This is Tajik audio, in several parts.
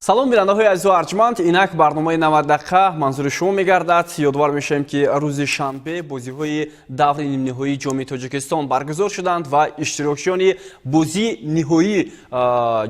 Салом, бинандаҳои азизу арҷманд! Инак барномаи 90 дақиқа манзури шумо мегардад. Ёдовар мешавем, ки рӯзи шанбе бозиҳои даври нимниҳоии Ҷоми Тоҷикистон баргузор шуданд ва иштирокчиёни бозии ниҳоии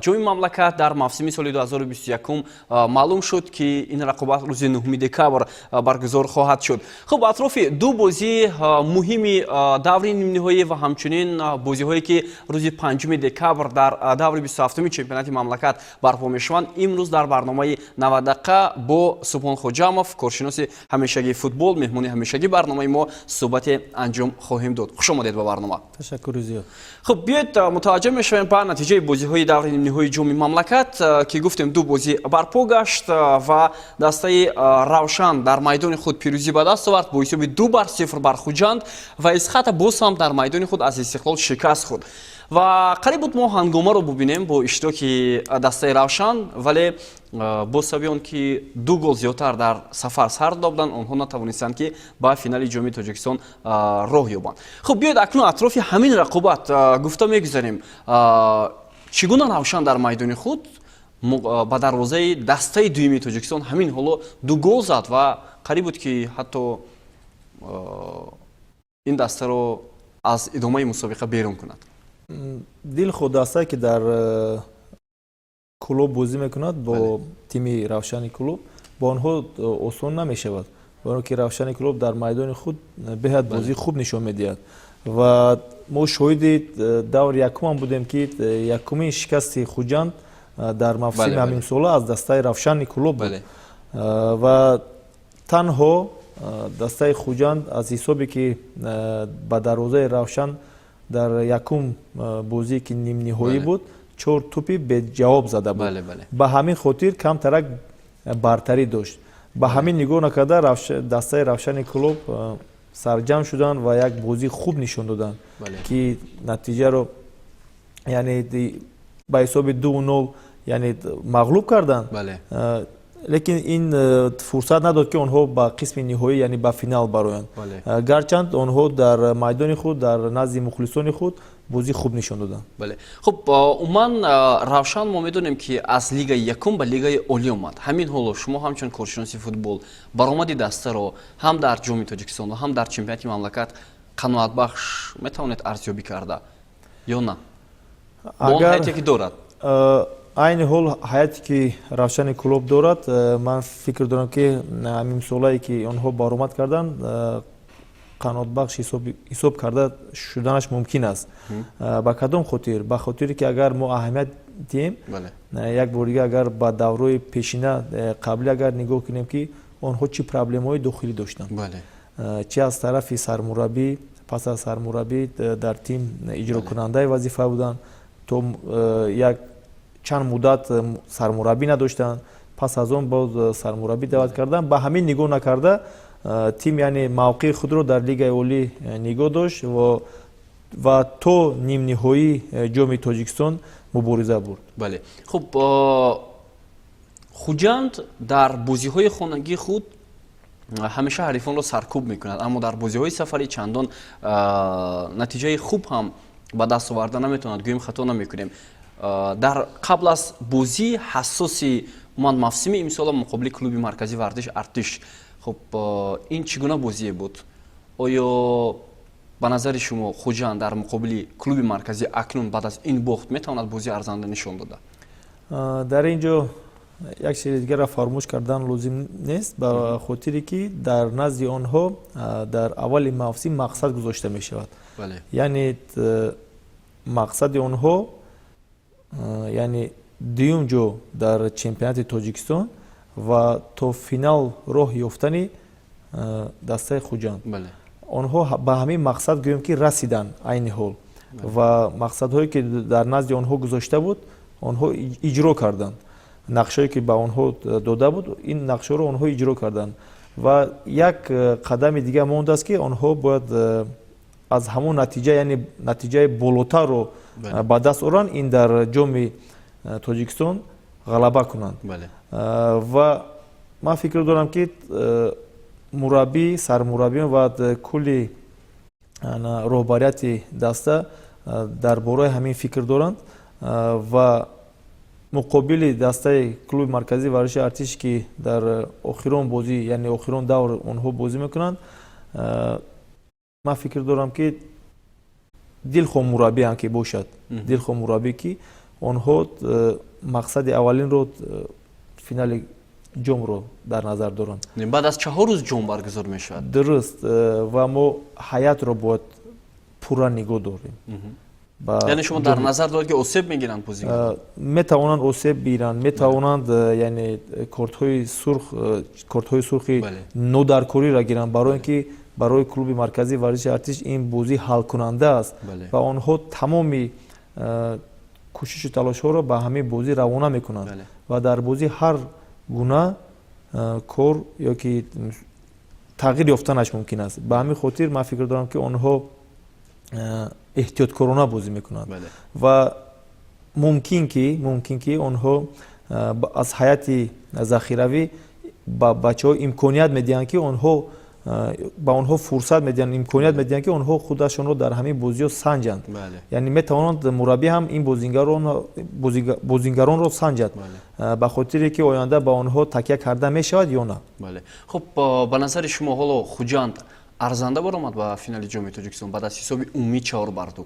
ҷоми мамлакат дар мавсими соли 2021 маълум шуд, ки ин рақобат рӯзи 9 декабр баргузор хоҳад шуд. Хуб, атрофи ду бозии муҳими даври нимниҳоӣ ва ҳамчунин бозиҳое, ки рӯзи 5 декабр дар даври 27-уми чемпионати мамлакат барпо мешаванд, имрӯз дар барномаи 90 дақиқа бо Субҳон Хоҷамов, коршиноси ҳамешагии футбол, меҳмони ҳамешагии барномаи мо, суҳбате анҷом хоҳем дод. Хуш омадед ба барнома. Ташаккури зиёд. Хуб, биёед, мутаваҷҷӯҳ мешавем ба натиҷаи бозиҳои даври нимниҳоии ҷоми мамлакат, ки гуфтем, ду бозӣ барпо гашт ва дастаи Равшан дар майдони худ пирӯзӣ ба даст овард бо ҳисоби 2-0 бар Хуҷанд ва Эсхата боз ҳам дар майдони худ аз Истиқлол шикаст хӯрд. Ва қариб буд мо ҳангомаро бубинем бо иштироки дастаи Равшан, вале бо сабаби он ки ду гол зиёдтар дар сафар сар доданд, онҳо натавонистанд, ки ба финали Ҷоми Тоҷикистон роҳ ёбанд. Хуб, биёед, акнун атрофи ҳамин рақобат гуфта мегузарем. Чӣ гуна Равшан дар майдони худ ба дарвозаи дастаи дуюми Тоҷикистон ҳамин ҳоло ду гол зад ва қариб буд, ки ҳатто ин дастаро аз идомаи мусобиқа берун кунад? Дилхоҳ дастае, ки дар Кӯлоб бозӣ мекунад бо тими Равшани Кӯлоб, бо онҳо осон намешавад, баро ки Равшани Кӯлоб дар майдони худ беҳад бозии хуб нишон медиҳад. Ва мо шоҳиди даври якумам будем, ки якумин шикасти Хуҷанд дар мавсими ҳаминсола аз дастаи Равшани Кӯлоб буд. Ва танҳо дастаи Хуҷанд аз ҳисобе ки ба дарвозаи Равшан дар якум бозие, ки нимниҳоӣ буд, чор тӯпи беҷавоб зада буд, ба ҳамин хотир камтарак бартарӣ дошт. Ба ҳамин нигоҳ накарда, дастаи Равшани Кӯлоб сарҷамъ шуданд ва як бозии хуб нишон доданд, ки натиҷаро, яъне, ба ҳисоби 2-0, яъне, мағлуб карданд. Лекин ин фурсат надод, ки онҳо ба қисми ниҳоӣ, яъне ба финал бароянд, гарчанд онҳо дар майдони худ, дар назди мухлисони худ бозии хуб нишон доданд. Бале, хуб, умуман Равшан, мо медонем, ки аз лигаи якум ба лигаи олӣ омад. Ҳамин ҳоло шумо ҳамчун коршиноси футбол баромади дастаро ҳам дар Ҷоми Тоҷикистон ва ҳам дар чемпионати мамлакат қаноатбахш метавонед арзёбӣ карда ё на, бо он ҳайате, ки дорад? Айни ҳол ҳайате, ки Равшани Кӯлоб дорад, ман фикр дорам, ки ҳамин солае, ки онҳо баромад карданд, қаноатбахш ҳисоб карда шуданаш мумкин аст. Ба кадом хотир? Ба хотире ки агар мо аҳамият диҳем, як бор дига агар ба даврои пешина, қаблӣ агар нигоҳ кунем, ки онҳо чӣ проблемаҳои дохилӣ доштанд, чӣ аз тарафи сармураббӣ, пас аз сармураббӣ дар тим иҷрокунандаи вазифа буданд, то як чанд муддат сармураббӣ надоштанд, пас аз он боз сармураббӣ даъват карданд. Ба ҳамин нигоҳ накарда, тим, яъне, мавқеи худро дар лигаи олӣ нигоҳ дошт ва то нимниҳоии Ҷоми Тоҷикистон мубориза бурд. Бале, хуб, Хуҷанд дар бозиҳои хонагии худ ҳамеша ҳарифонро саркӯб мекунад, аммо дар бозиҳои сафарӣ чандон натиҷаи хуб ҳам ба даст оварда наметавонад, гӯем, хато намекунем. Дар қабл аз бозии ҳассоси умуман мавсими имсола муқобили клуби марказии варзиш Артиш, хуб, ин чӣ гуна бозие буд? Оё ба назари шумо Хуҷанд дар муқобили клуби марказӣ акнун, баъд аз ин бохт, метавонад бозии арзанда нишон дода? Дар ин ҷо як чизи дигарро фаромӯш кардан лозим нест, ба хотире ки дар назди онҳо дар аввали мавсим мақсад гузошта мешавад, яъне мақсади онҳо, яъне, дуюм ҷо дар чемпионати Тоҷикистон ва то финал роҳ ёфтани дастаи Хуҷанд. Онҳо ба ҳамин мақсад, гӯем ки, расиданд айни ҳол ва мақсадҳое, ки дар назди онҳо гузошта буд, онҳо иҷро карданд. Нақшое, ки ба онҳо дода буд, ин нақшаро онҳо иҷро карданд ва як қадами дига мондааст, ки онҳо бояд аз ҳамон натиҷа, яъне натиҷаи болотарро ба даст оранд, ин дар Ҷоми Тоҷикистон ғалаба кунанд. Ва ман фикр дорам, ки мураббӣ, сармураббиён ва кулли роҳбарияти даста дар бораи ҳамин фикр доранд ва Муқобили дастаи клуби марказии варзиши Артиш, ки дар охирон бозӣ, яъне охирон давр онҳо бозӣ мекунанд, ман фикр дорам, ки дилхоҳ мураббиам ки бошад, дилхоҳ мураббӣ, ки онҳо мақсади аввалинро финали ҷомро дар назар доранд. Баъд аз 4 рӯз ҷом баргузор мешавад. Дуруст, ва мо ҳайатро бояд пурра нигоҳ дорем. Яъне шумо дар назар доред, ки осеб мегиранд бозигарон? Метавонанд осеб бигиранд, метавонанд, яъне кортҳои сурх, кортҳои сурхи нодаркориро гиранд, барои ин ки барои клуби марказии варзиши Артиш ин бозӣ ҳалкунанда аст ва онҳо тамоми кӯшишу талошҳоро ба ҳамин бозӣ равона мекунанд ва дар бозӣ ҳар гуна кор ё ки тағйир ёфтанаш мумкин аст. Ба ҳамин хотир ман фикр дорам, ки онҳо эҳтиёткорона бозӣ мекунанд ва мумкин ки онҳо аз ҳайати захиравӣ ба бачаҳо имконият медиҳанд, ки онҳо ба онҳо фурсат медиҳанд, имконият медиҳанд, ки онҳо худашонро дар ҳамин бозиҳо санҷанд. Яъне метавонанд мураббӣ ҳам ин бозингаронро санҷад, ба хотире ки оянда ба онҳо такя карда мешавад ё на. Бале, хуб, ба назари шумо, ҳоло Хуҷанд арзанда баромад ба финали ҷоми Тоҷикистон баъд аз ҳисоби умумии 4-2?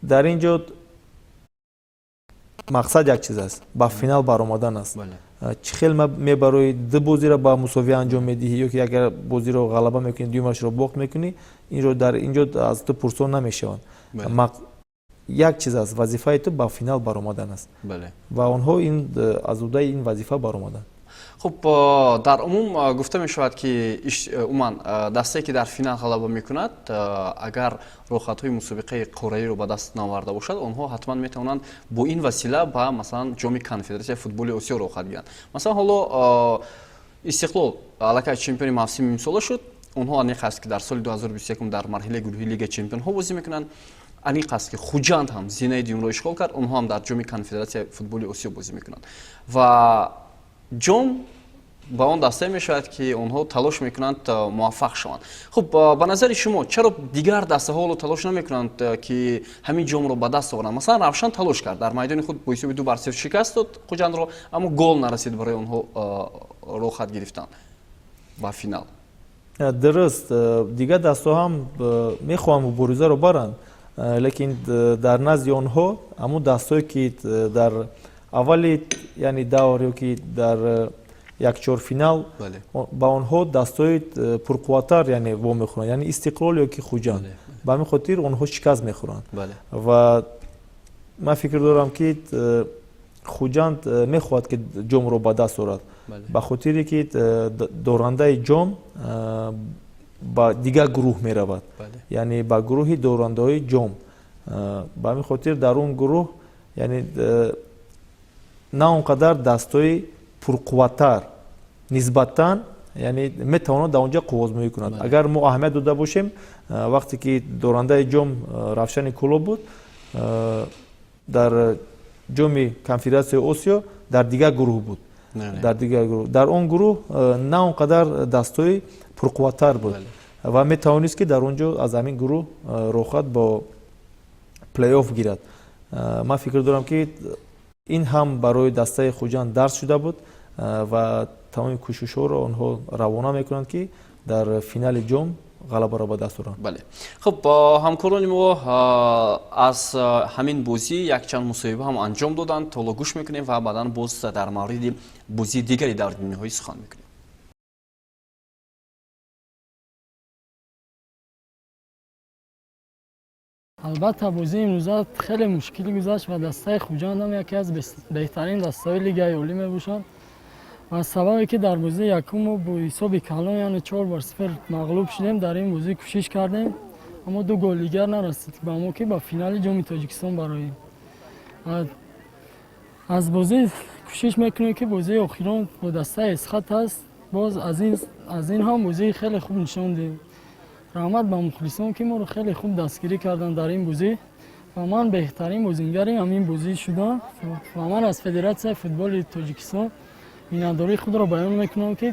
Дар ин ҷо мақсад як чиз аст, ба финал баромадан аст. Чӣ хел мебарои, ду бозиро ба мусовия анҷом медиҳӣ ё ки агар бозиро ғалаба мекунӣ, дуюмашро бохт мекунӣ, инро дар ин ҷо аз ту пурсон намешаванд. Як чиз аст, вазифаи ту ба финал баромадан аст ва онҳо ин аз уҳдаи ин вазифа баромаданд. Хуб, дар умум гуфта мешавад, ки умуман дастае, ки дар финал ғалаба мекунад, агар роҳхатҳои мусобиқаи қораиро ба даст наоварда бошад, онҳо ҳатман метавонанд бо ин васила ба, масалан, ҷоми Конфедератсияи футболи Осиё роҳхат гиранд. Масалан, ҳоло Истиқлол аллакай чемпиони мавсими имсола шуд. Онҳо аниқ аст, ки дар соли 2021 дар марҳилаи гурӯҳи Лигаи чемпионҳо бозӣ мекунанд. Аниқ аст, ки Хуҷанд ҳам зинаи дуюмро ишғол кард, онҳо ҳам дар ҷоми Конфедератсияи футболи Осиё бозӣ мекунанд ва ҷом ба он дастае мешавад, ки онҳо талош мекунанд муваффақ шаванд. Хуб, ба назари шумо, чаро дигар дастаҳо ҳоло талош намекунанд, ки ҳамин ҷомро ба даст оваранд? Масалан, Равшан талош кард, дар майдони худ бо ҳисоби 2-0 шикаст дод Хуҷандро, аммо гол нарасид барои онҳо роҳхат гирифтан ба финал. Дуруст, дигар дастаҳо ҳам мехоҳанд муборизаро баранд, лекин дар назди онҳо ҳамун дастое, ки дар аввали, яъне давр ё ки дар якчорфинал ба онҳо дастҳои пурқувваттар, яъне вомехӯранд, яъне Истиқлол ё ки Хуҷанд, ба ҳамин хотир онҳо шикаст мехӯранд. Ва ман фикр дорам, ки Хуҷанд мехоҳад, ки ҷомро ба даст орад, ба хотире ки дорандаи ҷом ба дигар гурӯҳ меравад, яъне ба гурӯҳи дорандаҳои ҷом. Ба ҳамин хотир дар он гурӯҳ, яъне на он қадар дастҳои пурқувваттар нисбатан, яъне метавонад дар он ҷо қувваозмоӣ кунад. Агар мо аҳамият дода бошем, вақте ки дорандаи ҷом Равшани Кӯлоб буд, дар ҷоми Конфедератсияи Осиё дар дигар гурӯҳ буд, дар дигар гурӯҳ, дар он гурӯҳ на он қадар дастҳои пурқувваттар буд ва метавонист, ки дар он ҷо аз ҳамин гурӯҳ роҳхат бо плейофф гирад. Ман фикр дорам, ки ин ҳам барои дастаи Хуҷанд дарс шуда буд ва тамоми кӯшишҳоро онҳо равона мекунанд, ки дар финали ҷом ғалабаро ба даст оранд. Бале, хуб, ҳамкорони мо аз ҳамин бозӣ якчанд мусоҳиба ҳам анҷом доданд. Ҳоло гӯш мекунем ва баъдан боз дар мавриди бозии дигари даври нимниҳоӣ сухан мекунем. Албатта, бозии имрӯза хеле мушкил гузашт ва дастаи Хуҷанд ҳам яке аз беҳтарин дастаҳои Лигаи олӣ мебошад ва сабабе ки дар бозии якум мо бо ҳисоби калон, яъне 4-0 мағлуб шудем, дар ин бозӣ кӯшиш кардем, аммо ду гол дигар нарасид ба мо, ки ба финали ҷоми Тоҷикистон бароем. Аз бозӣ кӯшиш мекунем, ки бозии охирон бо дастаи Эсхат аст, боз аз ин ҳам бозии хеле хуб нишон диҳем. Раҳмат ба мухлисон, ки моро хеле хуб дастгирӣ карданд дар ин бозӣ ва ман беҳтарин бозингари ҳамин бозӣ шудам ва ман аз Федератсияи футболи Тоҷикистон миннатдории худро баён мекунам, ки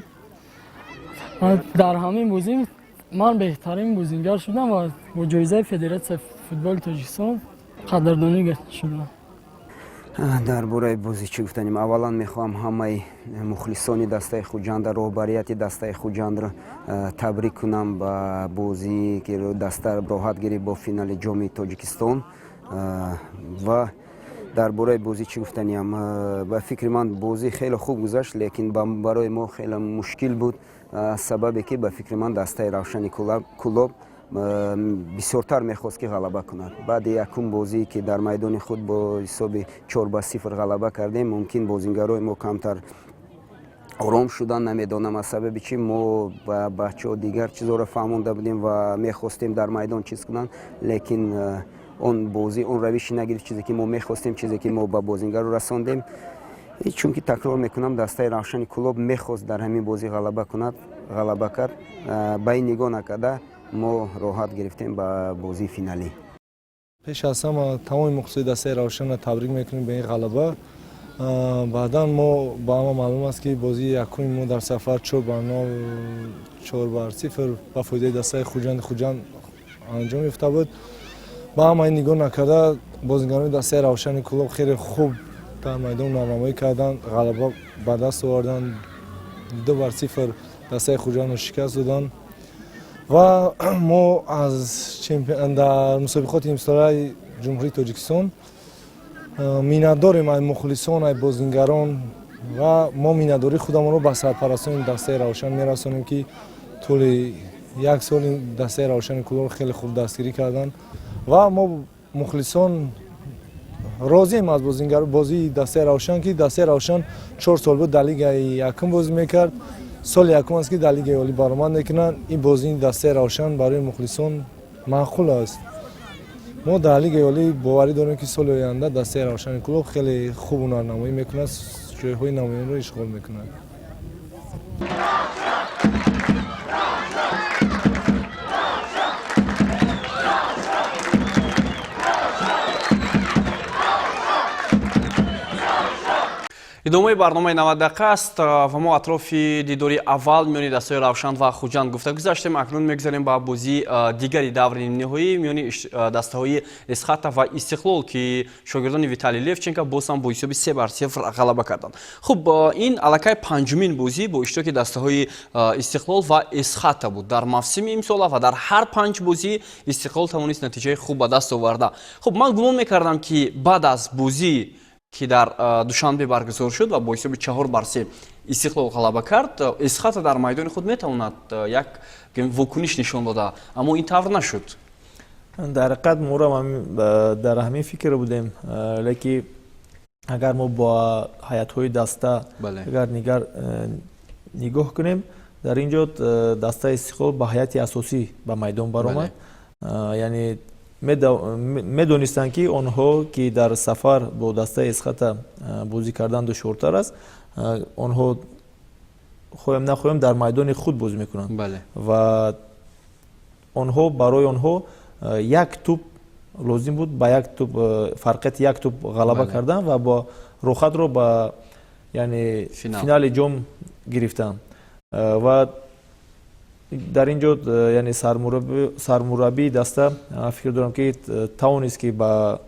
дар ҳамин бозӣ ман беҳтарин бозингар шудам ва бо ҷоизаи Федератсияи футболи Тоҷикистон қадрдонӣ шудам. Дар бораи бозӣ чӣ гуфтанем? Аввалан мехоҳам ҳамаи мухлисони дастаи Хуҷанда, роҳбарияти дастаи Хуҷандро табрик кунам ба бозӣ, ки даста роҳат гирифт бо финали Ҷоми Тоҷикистон. Ва дар бораи бозӣ чӣ гуфтаниям? Ба фикри ман, бозӣ хеле хуб гузашт, лекин барои мо хеле мушкил буд, аз сабабе ки, ба фикри ман, дастаи Равшани Кӯлоб бисёртар мехост, ки ғалаба кунад. Баъди якум бозӣ, ки дар майдони худ бо ҳисоби 4-0 ғалаба кардем, мумкин, бозингарои мо камтар ором шудан. Намедонам, аз сабаби чӣ. Мо ба бачаҳо дигар чизоро фаҳмонда будем ва мехостем дар майдон чиз кунанд, лекин он бозӣ он равиши нагирифт, чизе ки мо мехостем, чизе ки мо ба бозингаро расондем. Чунки, такрор мекунам, дастаи Равшани Кӯлоб мехост дар ҳамин бозӣ ғалаба кунад, ғалаба кард. Ба ин нигоҳ накарда, мо роҳат гирифтем ба бозии финалӣ. Пеш аз ҳама тамоми мухлисои дастаи Равшанро табрик мекунем ба ин ғалаба. Баъдан мо ба ҳама маълум аст, ки бозии якуми мо дар сафар 4-0, 4-0 ба фоидаи дастаи Хуҷанди Хуҷанд анҷом ёфта буд. Ба ҳама ин нигоҳ накарда, бозингарони дастаи Равшани Кӯлоб хеле хуб дар майдон ҳунарнамоӣ карданд, ғалаба ба даст оварданд, 2-0 дастаи Хуҷандро шикаст доданд. Ва мо аз дар мусобиқоти имсолаи Ҷумҳурии Тоҷикистон миннатдорем ай мухлисон, ай бозингарон, ва мо миннатдории худамонро ба сарпарастони дастаи Равшан мерасонем, ки тӯли як сол дастаи Равшани Кӯлобро хеле хуб дастгирӣ карданд. Ва мо, мухлисон, розием аз бозии дастаи Равшан, ки дастаи Равшан 4 сол буд дар лигаи якум бозӣ мекард, соли якум аст, ки дар лигаи олӣ баромад мекунанд. Ин бозии дастаи Равшан барои мухлисон маъқул аст. Мо дар лигаи олӣ боварӣ дорем, ки соли оянда дастаи Равшани Кӯлоб хеле хуб ҳунарнамоӣ мекунад, ҷойҳои намоёнро ишғол мекунад. Идомаи барномаи 90 дақиқа аст ва мо атрофи дидори аввал миёни дастаҳои Равшан ва Хуҷанд гуфта гузаштем. Акнун мегузарем ба бозии дигари даври нимниҳоӣ миёни дастаҳои Эсхата ва Истиқлол, ки шогирдони Виталий Левченко боз ҳам бо ҳисоби 3-0 ғалаба карданд. Хуб, ин аллакай панҷумин бозӣ бо иштироки дастаҳои Истиқлол ва Эсхата буд дар мавсими имсола ва дар ҳар панҷ бозӣ Истиқлол тавонист натиҷаи хуб ба даст оварда. Хуб, ман гумон мекардам, ки баъд аз бозӣ, ки дар Душанбе баргузор шуд ва бо ҳисоби 4-3 Истиқлол ғалаба кард, Эсхата дар майдони худ метавонад як вокуниш нишон дода, аммо ин тавр нашуд. Дар ҳақиқат, моро дар ҳамин фикр будем, лекин агар мо бо ҳайатҳои даста агар нигоҳ кунем, дар ин ҷо дастаи Истиқлол ба ҳайати асосӣ ба майдон баромад, яъне медонистанд, ки онҳо, ки дар сафар бо дастаи Эсхата бозӣ кардан душвортар аст, онҳо хоҳем нахоҳем дар майдони худ бозӣ мекунанд ва онҳо барои онҳо як туп лозим буд, ба як туп, фарқияти як туп ғалаба кардан ва бо роҳхатро ба, яъне, финали ҷом гирифтан. Ва дар ин ҷо, яъне, сармураббии даста, фикр дорам, ки тавонист, ки ба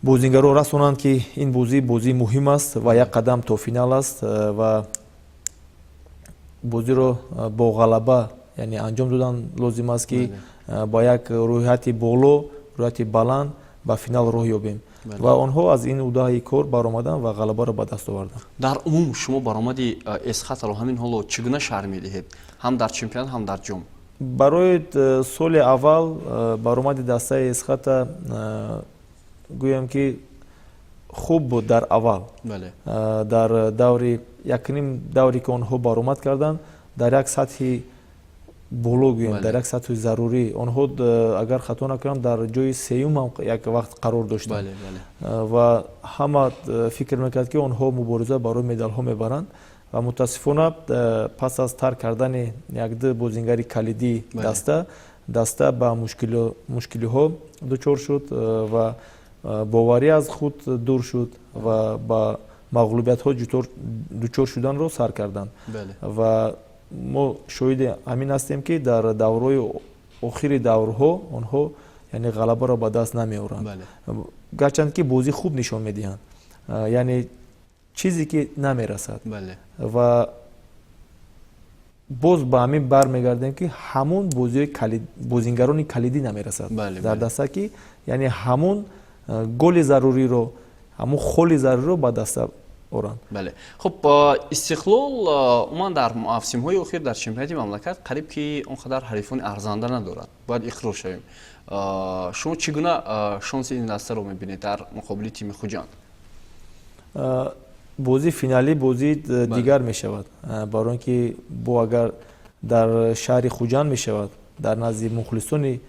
бозингаро расонанд, ки ин бозӣ бозии муҳим аст ва як қадам то финал аст ва бозиро бо ғалаба, яъне, анҷом додан лозим аст, ки бо як рӯҳияти боло, рӯҳияти баланд ба финал роҳ ёбем. Ва онҳо аз ин уҳдаи кор баромаданд ва ғалабаро ба даст оварданд. Дар умум шумо баромади Эсхатаро ҳамин ҳоло чӣ гуна шарҳ медиҳед, ҳам дар чемпионат, ҳам дар ҷом? Барои соли аввал баромади дастаи Эсхата, гӯям, ки хуб буд дар аввал, дар даври якним давре, ки онҳо баромад карданд, дар як сатҳи боло, гӯем, дар як сатҳи зарурӣ. Онҳо, агар хато накунам, дар ҷои сеюм ҳам як вақт қарор доштанд ва ҳама фикр мекард, ки онҳо мубориза барои медалҳо мебаранд. Ва мутаассифона, пас аз тарк кардани якду бозингари калидии даста, даста ба мушкилиҳо дучор шуд ва боварӣ аз худ дур шуд ва ба мағлубиятҳо дучор шуданро сар карданд. Ва мо шоҳиди ҳамин ҳастем, ки дар даврҳои охири даврҳо онҳо, яъне, ғалабаро ба даст намеоранд. Гарчанд ки бозӣ хуб нишон медиҳанд, яъне чизе ки намерасад. Ва боз ба ҳамин бармегардем, ки ҳамон бозиҳои бозингарони калидӣ намерасад дар даста, ки яъне ҳамон голи заруриро, ҳамон холи заруриро ба даста оранд. Бале, хуб, Истиқлол умуман дар мавсимҳои охир дар чемпионати мамлакат қариб ки он қадар ҳарифони арзанда надорад, бояд иқрор шавем. Шумо чӣ гуна шонси ин дастаро мебинед дар муқобили тими Хуҷанд? Бозии финалӣ бозии дигар мешавад, барои он ки бо агар дар шаҳри Хуҷанд мешавад, дар назди мухлисони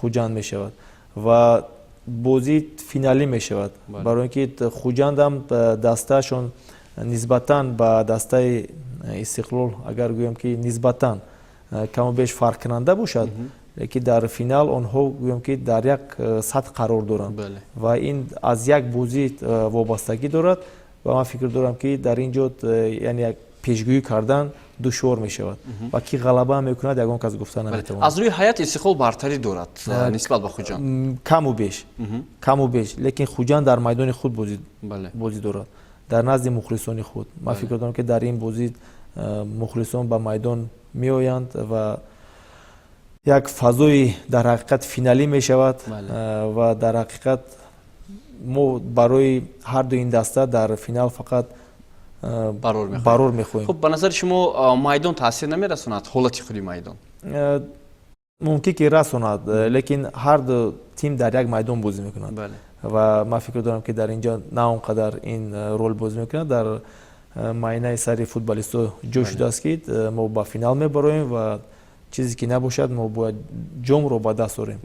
Хуҷанд мешавад ва бозии финалӣ мешавад, барои он ки Хуҷандам дастаашон нисбатан ба дастаи Истиқлол, агар гӯем ки нисбатан каму беш фарқкунанда бошад, лекин дар финал онҳо гӯем ки дар як сатҳ қарор доранд ва ин аз як бозӣ вобастагӣ дорад. Ва ман фикр дорам, ки дар ин ҷо яъне як пешгӯӣ кардан душвор мешавад ва ки ғалаба мекунад, ягон кас гуфта наметавонад. Аз рӯи ҳайат Истиқлол бартарӣ дорад нисбат ба Хуҷанд. Каму беш, каму беш, лекин Хуҷанд дар майдони худ бозӣ дорад, дар назди мухлисони худ. Ман фикр дорам, ки дар ин бозӣ мухлисон ба майдон меоянд ва як фазои дар ҳақиқат финалӣ мешавад. Ва дар ҳақиқат мо барои ҳарду ин даста дар финал фақат барор мехоҳем. Хуб, ба назари шумо, майдон таъсир намерасонад, ҳолати худи майдон? Мумкин ки расонад, лекин ҳарду тим дар як майдон бозӣ мекунад ва ман фикр дорам, ки дар ин ҷо на он қадар ин рол бозӣ мекунад. Дар майнаи сари футболистҳо ҷой шудааст, ки мо ба финал мебароем ва чизе ки набошад, мо бояд ҷомро ба даст орем.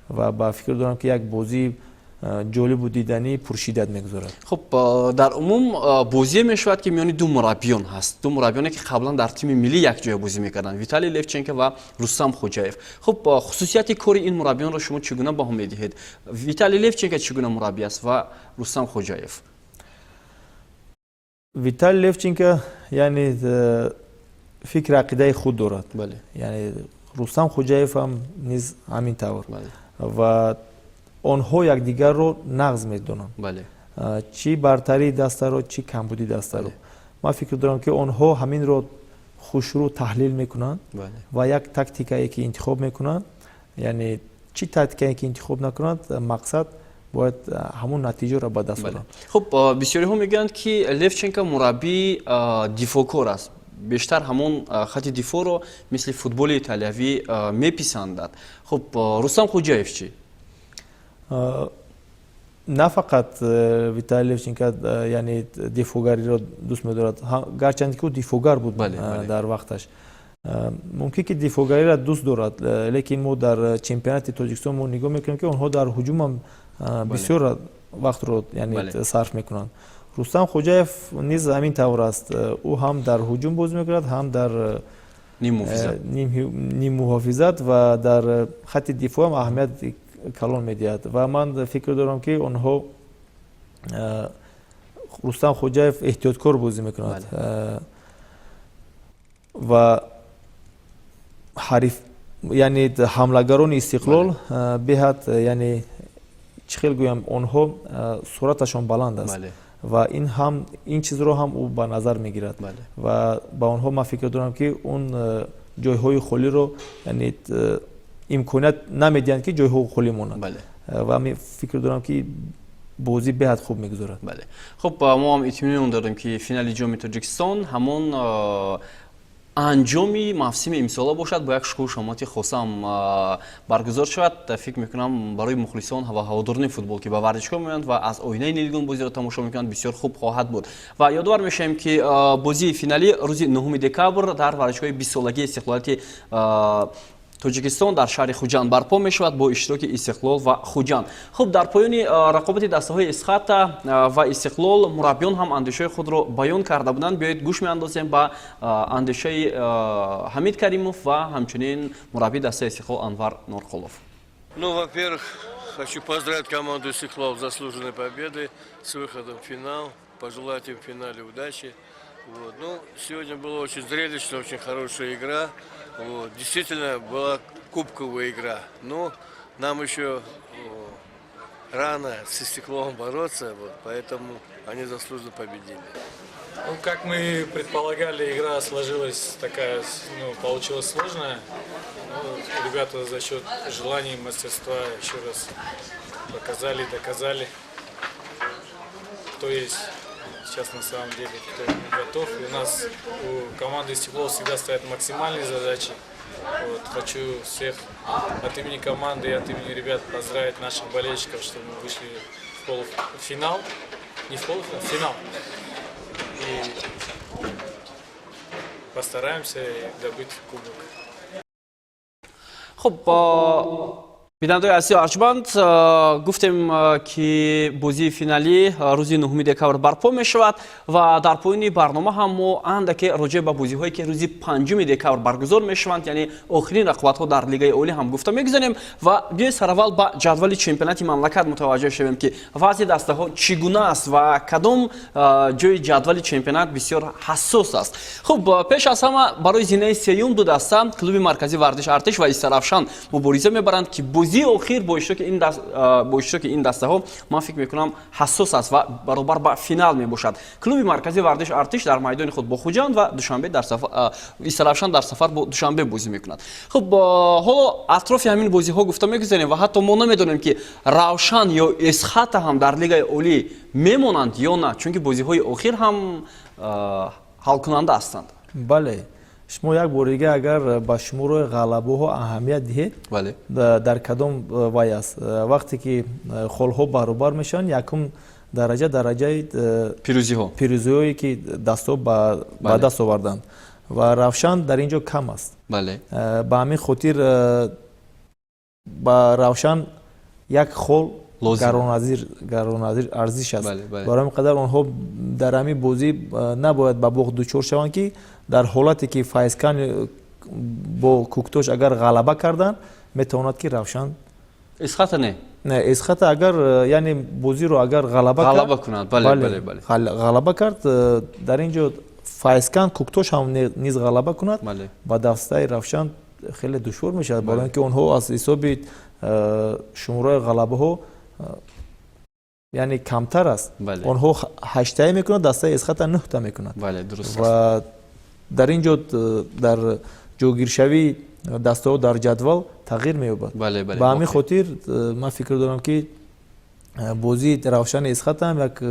Ва ба фикр дорам, ки як бозии ҷолибу диданӣ, пуршиддат мегузорад. Хуб, дар умум бозие мешавад, ки миёни ду мураббиён ҳаст, ду мураббиёне, ки қаблан дар тими миллӣ якҷоя бозӣ мекарданд, Виталий Левченко ва Рустам Хоҷаев. Хуб, хусусияти кори ин мураббиёнро шумо чӣ гуна баҳо медиҳед? Виталий Левченко чӣ гуна мураббӣ аст ва Рустам Хоҷаев? Виталий Левченко яъне фикри ақидаи худ дорад. Яъне Рустам Хоҷаев ҳам низ ҳамин тавр ва онҳо якдигарро нағз медонанд, чӣ бартарии дастаро, чӣ камбуди дастаро. Ман фикр дорам, ки онҳо ҳаминро хушрӯ таҳлил мекунанд ва як тактикае ки интихоб мекунанд, яъне чӣ тактикае ки интихоб накунанд, мақсад бояд ҳамон натиҷаро ба даст оранд. Хуб, бисёриҳо мегӯянд, ки Левченко мураббии дифоъкор аст, бештар ҳамон хати дифоъро мисли футболи италиявӣ меписандад. Хуб, Рустам Хоҷаев чӣ? На фақат Виталий Левченко яъне дифоъгариро дӯст медорад, гарчанде ки ӯ дифоъгар буд дар вақташ. Мумкин ки дифоъгариро дӯст дорад, лекин мо дар чемпионати Тоҷикистон мо нигоҳ мекунем, ки онҳо дар ҳуҷумам бисёр вақтро яъне сарф мекунанд. Рустам Хоҷаев низ ҳамин тавр аст, ӯ ҳам дар ҳуҷум бозӣ мекунад, ҳам дар ниммуҳофизат ва дар хати дифоъ ҳам аҳамият калон медиҳад. Ва ман фикр дорам, ки онҳо, Рустам Хоҷаев эҳтиёткор бозӣ мекунад ва ҳариф, яъне ҳамлагарони Истиқлол беҳад, яъне чӣ хел гӯям, онҳо суръаташон баланд аст ва ин ҳам, ин чизро ҳам ӯ ба назар мегирад. Ва ба онҳо ман фикр дорам, ки он ҷойҳои холиро, яъне имконият намедиҳанд, ки ҷойҳо холӣ монанд. Ва фикр дорам, ки бозӣ беҳад хуб мегузарад. Бале, хуб, мо ҳам итминон дорем, ки финали Ҷоми Тоҷикистон ҳамон анҷоми мавсими имсола бошад, бо як шукӯҳу шаҳомати хосаам баргузор шавад. Фикр мекунам, барои мухлисон ва ҳаводорони футбол, ки ба варзишгоҳ меоянд ва аз оинаи нилгун бозиро тамошо мекунанд, бисёр хуб хоҳад буд. Ва ёдовар мешавем, ки бозии финалӣ рӯзи 9 декабр дар варзишгоҳи 20-солагии истиқлолияти Тоҷикистон дар шаҳри Хуҷанд барпо мешавад бо иштироки Истиқлол ва Хуҷанд. Хуб, дар поёни рақобати дастаҳои Эсхата ва Истиқлол мураббиён ҳам андешаҳои худро баён карда буданд. Биёед, гӯш меандозем ба андешаи Ҳамид Каримов ва ҳамчунин мураббии дастаи Истиқлол Анвар Норқулов. Ну, во-первых, хочу поздравить команду Истиклол с заслуженной победой, с выходом в финал, пожелать им в финале удачи. Вот. Ну, сегодня была очень зрелищная, очень хорошая игра. Вот. Действительно, была кубковая игра. Но нам еще Рано с Истиклолом бороться, вот, поэтому они заслуженно победили. Ну, как мы предполагали, игра сложилась такая, ну, получилась сложная. Ну, ребята за счет желания и мастерства еще раз показали, доказали, кто есть сейчас на самом деле, кто готов. И у нас, у команды «Истиклол», всегда стоят максимальные задачи. Вот, хочу всех от имени команды и от имени ребят поздравить наших болельщиков, что мы вышли в полуфинал. Не в полуфинал, в финал. И постараемся добыть кубок. Хуб, бинандаои азизу арҷманд, гуфтем, ки бозии финалӣ рӯзи 9 декабр барпо мешавад ва дар поёни барнома ҳам мо андаке роҷеъ ба бозиҳое, ки рӯзи 5 декабр баргузор мешаванд, яъне охирин рақобатҳо дар Лигаи Олӣ, ҳам гуфта мегузарем. Ва биёед, сараввал ба ҷадвали чемпионати мамлакат мутаваҷҷеҳ шавем, ки вазъи дастаҳо чӣ гуна аст ва кадом ҷои ҷадвали чемпионат бисёр ҳассос аст. Хуб, пеш аз ҳама барои зинаи сеюм ду даста, клуби марказии варзиш Артиш ва Истаравшан, мубориза мебаранд, ки бозии охир бо иштироки ин дастаҳо, ман фикр мекунам, ҳассос аст ва баробар ба финал мебошад. Клуби марказии варзиш Артиш дар майдони худ бо Хуҷанд ва Душанбе дар Истаравшан дар сафар бо Душанбе бозӣ мекунад. Хуб, ҳоло атрофи ҳамин бозиҳо гуфта мегузарем ва ҳатто мо намедонем, ки Равшан ё Эсхата ҳам дар Лигаи Олӣ мемонанд ё на, чунки бозиҳои охир ҳам ҳалкунанда ҳастанд. Бале, шумо як бори дига агар ба шуморои ғалабаҳо аҳамият диҳед, дар кадом вай аст, вақте ки холҳо баробар мешаванд, якум дараҷа, дараҷаи пирӯзиҳо. Пирӯзиҳое, ки дастҳо ба даст оварданд, ва Равшан дар ин ҷо кам аст. Ба ҳамин хотир ба Равшан як хол гароназир арзиш аст. Барои ҳамин қадар онҳо дар ҳамин бозӣ набояд ба бохт дучор шаванд, ки дар ҳолате ки Файзканд бо Куктош агар ғалаба карданд, метавонад, ки Равшан Эсхата не. Не, Эсхата агар, яъне бозиро агар ғалаба ғалаба кунад, бале. Ғалаба кард, дар ин ҷо Файзканд, Куктош ҳам низ ғалаба кунад, ба дастаи Равшан хеле душвор мешавад, барои ин ки онҳо аз ҳисоби шумораи ғалабаҳо, яъне камтар аст. Онҳо ҳаштае мекунад, дастаи Эсхата нӯҳта мекунад. Ва дар ин ҷо дар ҷойгиршавии дастаҳо дар ҷадвал тағйир меёбад. Ба ҳамин хотир ман фикр дорам, ки бозии Равшани Эсхата ҳам як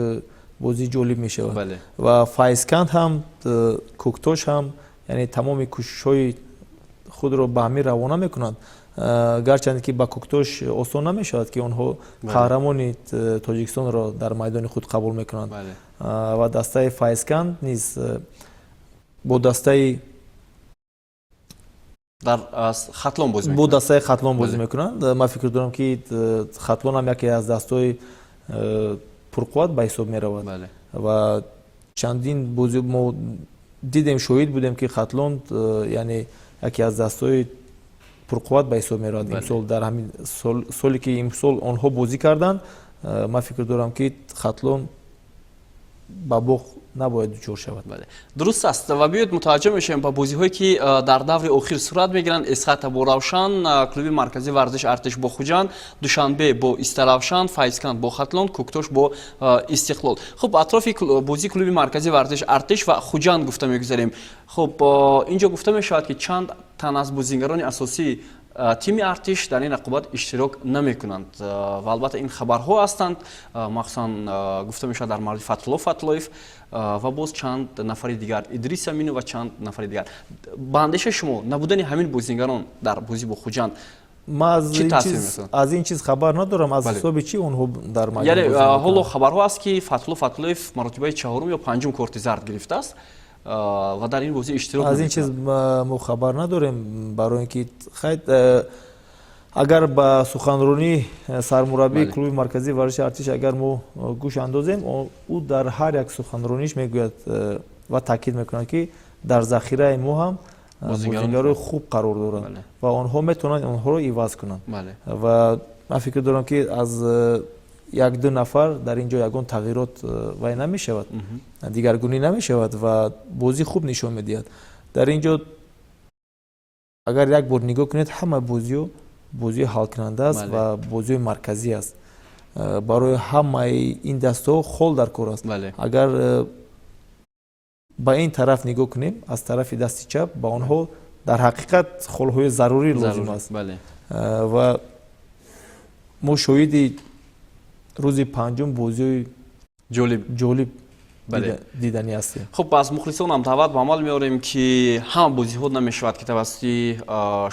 бозии ҷолиб мешавад ва Файзканд ҳам, Куктош ҳам, яъне тамоми кӯшишҳои худро ба ҳамин равона мекунанд, гарчанде ки ба Куктош осон намешавад, ки онҳо қаҳрамони Тоҷикистонро дар майдони худ қабул мекунанд. Ва дастаи Файзканд низ бо дастаи дар Хатлон бозӣ. Бо дастаи Хатлон бозӣ мекунанд. Ман фикр дорам, ки Хатлон ҳам яке аз дастҳои пурқувват ба ҳисоб меравад ва чандин бозӣ мо дидем, шоҳид будем, ки Хатлон, яъне яке аз дастҳои пурқувват ба ҳисоб меравад. Имсол, дар ҳамин соле, ки имсол онҳо бозӣ карданд, ман фикр дорам, ки Хатлон ба бохт набояд дучор шавад. Дуруст аст. Ва биёед, мутаваҷҷӯҳ мешавем ба бозиҳое, ки дар даври охир сурат мегиранд: Эсхата бо Равшан, клуби марказии варзиш Артиш бо Хуҷанд, Душанбе бо Истаравшан, Файзканд бо Хатлон, Куктош бо Истиқлол. Хуб, атрофи бозии клуби марказии варзиш Артиш ва Хуҷанд гуфта мегузарем. Хуб, ин ҷо гуфта мешавад, ки чанд тан аз бозингарони асосии тими Артиш дар ин рақобат иштирок намекунанд. Ва албатта ин хабарҳо ҳастанд, махсусан гуфта мешавад дар мавриди Фатҳулло Фатлоев ва боз чанд нафари дигар, Идрис Аминов ва чанд нафари дигар. Ба андешаи шумо, набудани ҳамин бозингарон дар бозӣ бо Хуҷанд аз ин чиз хабар надорам, аз ҳисоби чӣ онҳо дар яъне ҳоло хабарҳо аст, ки Фатҳулло Фатлоев маротибаи чаҳорум ё панҷум корти зард гирифтааст ва дар ин бозӣ иштирок. Аз ин чиз мо хабар надорем, барои ин ки хай, агар ба суханронии сармураббии клуби марказии варзиши Артиш агар мо гӯш андозем, ӯ дар ҳар як суханрониш мегӯяд ва таъкид мекунад, ки дар захираи мо ҳам бозингарои хуб қарор доранд ва онҳо метавонанд онҳоро иваз кунанд. Ва ман фикр дорам, ки аз як-ду нафар дар ин ҷо ягон тағйирот вай намешавад, дигаргунӣ намешавад ва бозӣ хуб нишон медиҳад. Дар ин ҷо агар як бор нигоҳ кунед, ҳама бозиҳо бозии ҳалкунанда аст ва бозиҳои марказӣ аст. Барои ҳамаи ин дастаҳо хол дар кор аст. Агар ба ин тараф нигоҳ кунем, аз тарафи дасти чап ба онҳо дар ҳақиқат холҳои зарурӣ лозим аст ва мо шоҳиди рӯзи панҷум бозиҳои ҷолиб диданӣ ҳастем. Хуб, аз мухлисонам даъват ба амал меорем, ки ҳама бозиҳо намешавад, ки тавассути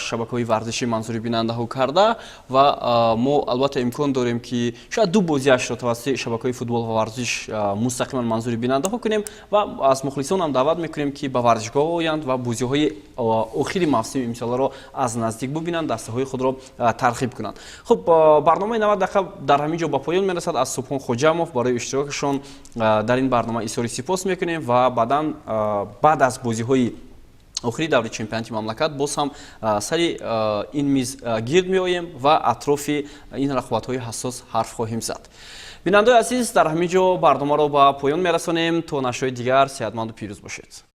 шабакаҳои варзишӣ манзури бинандаҳо карда, ва мо албатта имкон дорем, ки шояд ду бозиашро тавассути шабакаҳои футбол ва варзиш мустақиман манзури бинандаҳо кунем. Ва аз мухлисонам даъват мекунем, ки ба варзишгоҳ оянд ва бозиҳои охири мавсими имсоларо аз наздик бубинанд, дастаҳои худро тарғиб кунанд. Хуб, барномаи 90 дақиқа дар ҳамин ҷо ба поён мерасад. Аз Субҳон Хоҷамов барои иштирокашон дар ин барнома изҳори сипос мекунем ва баъдан, баъд аз бозиҳои охири даври чемпионати мамлакат, боз ҳам сари ин миз гирд меоем ва атрофи ин рақобатҳои ҳассос ҳарф хоҳем зад. Бинандаои азиз, дар ҳамин ҷо барномаро ба поён мерасонем. То нашрҳои дигар сеҳатманду пирӯз бошед.